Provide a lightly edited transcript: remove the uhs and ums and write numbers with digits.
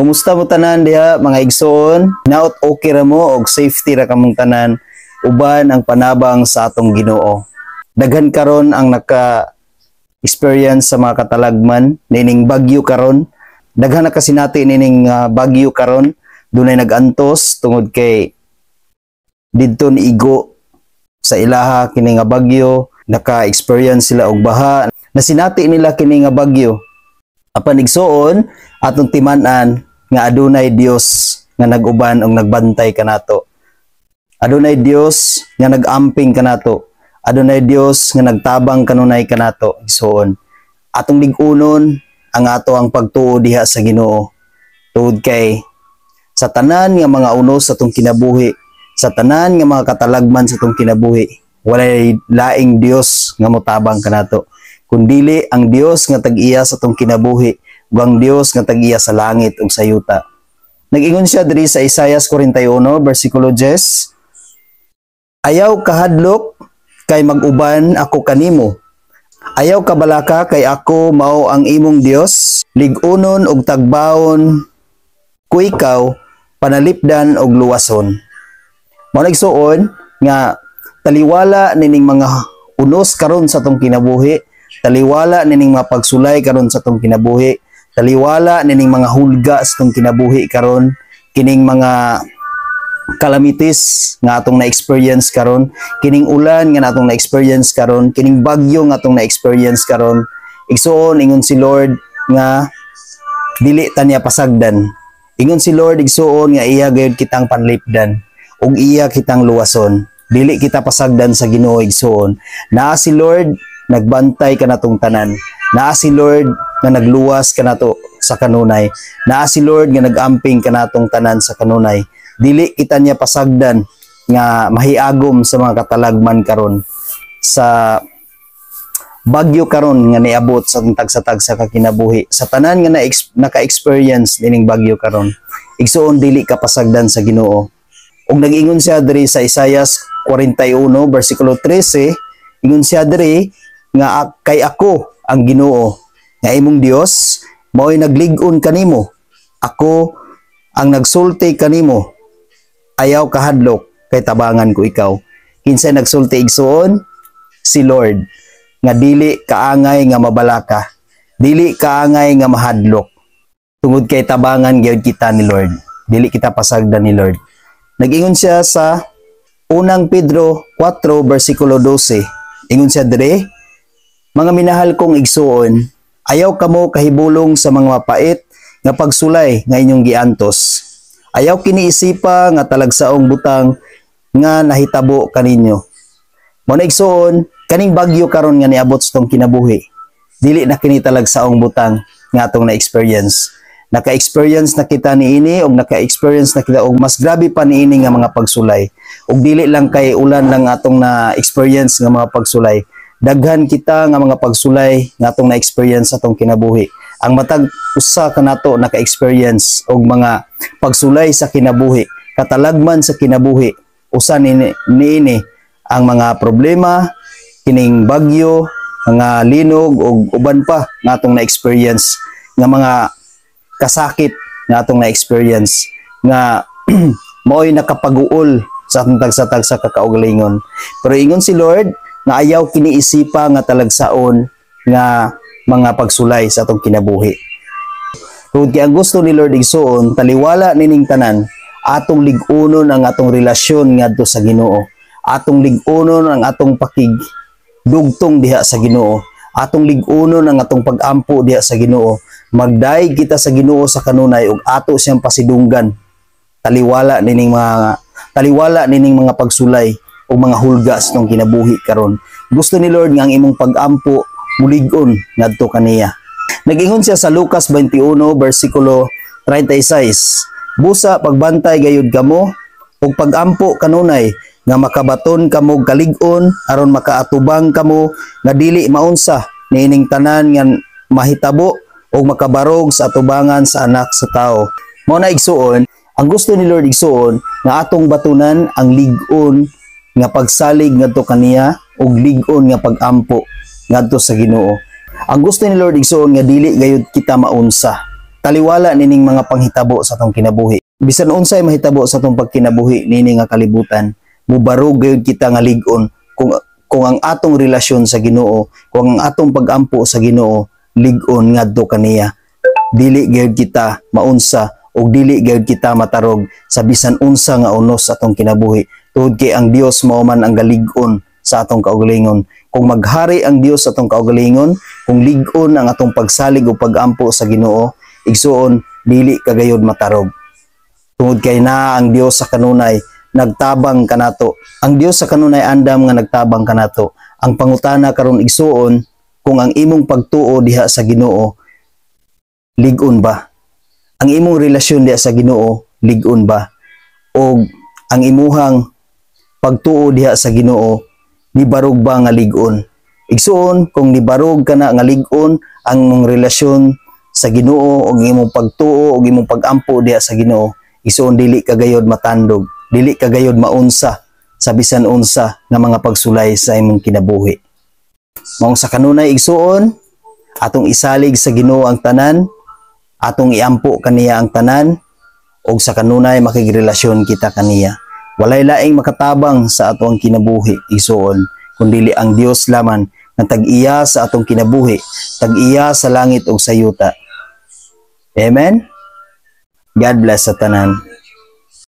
Kumusta mo tanan diha, mga igsoon? Naot okay ra mo og safety ra kamong tanan uban ang panabang sa atong Ginoo. Daghan karon ang naka experience sa mga katalagman nining bagyo karon. Daghan na kasinati nining bagyo karon. Dunay nag-antos tungod kay didto niigo sa ilaha kini nga bagyo, naka-experience sila og baha, nasinati nila kini nga bagyo. Apan igsoon, atong timan-an nga adunay Dios nga nag-uban og nagbantay kanato. Adunay Dios nga nag-amping kanato. Adunay Dios nga nagtabang kanunay kanato, igsoon. Atong lig-unon ang ato ang pagtuo diha sa Ginoo. Tungod kay sa tanan nga mga unos sa atong kinabuhi, sa tanan nga mga katalagman sa atong kinabuhi, walay laing Dios nga motabang kanato kundili ang Dios nga tag-iya sa atong kinabuhi ug ang Dios nga tag-iya sa langit ug sa yuta. Nag-ingon siya diri sa Isaiah 41 bersikulo 10, "Ayaw kahadlok kay mag-uban ako kanimo. Ayaw kabalaka kay ako mao ang imong Dios, lig-unon ug tagbaon ko ikaw, panalipdan og luwason." Mao na, igsuon, nga taliwala nining mga unos karon sa atong kinabuhi, taliwala nining mga pagsulay karon sa atong kinabuhi, taliwala nining mga hulga sa atong kinabuhi karon, kining mga calamities nga atong na-experience karon, kining ulan nga atong na-experience karon, kining bagyo nga atong na-experience karon. Igsuon, ingon si Lord nga dili ta niya pasagdan. Ingon si Lord, igsuon, nga iya gayud kitang panlipdan ug iya kitang luwason. Dili kita pasagdan sa Ginoo, igsuon. Naa si Lord nagbantay kanatong tanan. Naa si Lord nga nagluwas kanato sa kanunay. Naa si Lord nga nagamping kanatong tanan sa kanunay. Dili kita niya pasagdan nga mahiagom sa mga katalagman karon, sa bagyo karon nga niabot sa tagsa-tagsa ka kinabuhi, sa tanan nga na naka-experience nining bagyo karon. Igsuon, dili ka pasagdan sa Ginoo. Ug nag-ingon siya diri sa Isaiah 41 bersikulo 13, ingon siya diri nga kay ako ang Ginoo nga imong Dios, mao'y naglig-on kanimo. Ako ang nagsulti kanimo, ayaw kahadlok kay tabangan ko ikaw. Kinsay nagsulti, igsuon? Si Lord, nga dili kaangay nga mabalaka, dili kaangay nga mahadlok tungod kay tabangan gyud kita ni Lord. Dili kita pasagdan ni Lord. Nag-ingon siya sa Unang Pedro 4 bersikulo 12, ingon siya dire, "Mga minahal kong igsuon, ayaw kamo kahibulong sa mga mapait nga pagsulay nga inyong giantos. Ayaw kini isipa nga talagsaong butang nga nahitabo kaninyo." Mao na, igsuon, kaning bagyo karon nga niabot sa atong kinabuhi, dili na kini talagsaong butang nga atong na-experience. Naka-experience na kita niini og naka-experience na kita og mas grabe pa niini nga mga pagsulay. Ug dili lang kay ulan lang atong na-experience nga mga pagsulay. Daghan kita nga mga pagsulay nga atong na-experience sa atong kinabuhi. Ang matag usa kanato naka-experience og mga pagsulay sa kinabuhi, katalagman sa kinabuhi. Usa ni niini ang mga problema, kining bagyo, mga linog ug uban pa nga atong na-experience nga mga kasakit nga atong na-experience nga mao'y nakapaguol sa atong tagsa-tagsa kakaugalingon. Pero ingon si Lord nga ayaw kiniisipa nga talagsaon nga mga pagsulay sa atong kinabuhi. Tungod kay ang gusto ni Lord, igsuon, taliwala nining tanan, atong lig-unon ang atong relasyon ngadto sa Ginoo. Atong lig-unon ang atong pakig dugtong diha sa Ginoo. Atong lig-unon ang atong pagampo diha sa Ginoo. Magdayeg kita sa Ginoo sa kanunay ug ato siyang pasidunggan. Taliwala nining mga pagsulay o mga hulga sa atong kinabuhi karon. Gusto ni Lord nga ang imong pagampo mulig-on ngadto kaniya. Nag-ingon siya sa Lucas 21 bersikulo 36, "Busa pagbantay gayud kamo ug pagampo kanunay nga makabaton kamo og kalig-on aron makaatubang kamo nga dili maunsa niining tanan nga mahitabo ug makabarog sa atubangan sa Anak sa Tao." Mao na, igsuon, ang gusto ni Lord, igsuon, nga atong batunan ang lig-on nga pagsalig ngadto kaniya ug lig-on nga pagampo ngadto sa Ginoo. Ang gusto ni Lord, igsuon, nga dili gayud kita maunsa. Taliwala nining mga panghitabo sa atong kinabuhi. Bisan unsay mahitabo sa atong pagkinabuhi nini nga kalibutan, mubarog gayud kita nga lig-on kung ang atong relasyon sa Ginoo, kung ang atong pagampo sa Ginoo lig-on ngadto kaniya. Dili gayud kita maunsa ug dili gayud kita matarog sa bisan unsa nga unos sa atong kinabuhi tungod kay ang Dios mao man ang galig-on sa atong kaugalingon. Kung maghari ang Dios sa atong kaugalingon, kung lig-on ang atong pagsalig o pagampo sa Ginoo, igsuon, dili ka gayud matarog. Tungod kay naa ang Dios sa kanunay nagtabang kanato. Ang Dios sa kanunay andam nga nagtabang kanato. Ang pangutana karon, igsuon, kung ang imong pagtuo diha sa Ginoo lig-on ba? Ang imong relasyon diha sa Ginoo lig-on ba? O ang imuhang pagtuo diha sa Ginoo nibarog ba nga lig-on? Igsuon, kung nibarog ka na nga lig-on ang imong relasyon sa Ginoo o imong pagtuo o imong pagampo diha sa Ginoo, igsuon, dili ka gayod matandog, dili ka gayod maunsa sa bisan unsa nga mga pagsulay sa imong kinabuhi. Maong sa kanunay, igsuon, atong isalig sa Ginoo ang tanan, atong iampo kaniya ang tanan, ug sa kanunay makigrelasyon kita kaniya. Walay laing makatabang sa atong kinabuhi, igsuon, kundili ang Dios lamang nga tag-iya sa atong kinabuhi, tag-iya sa langit ug sa yuta. Amen. God bless sa tanan.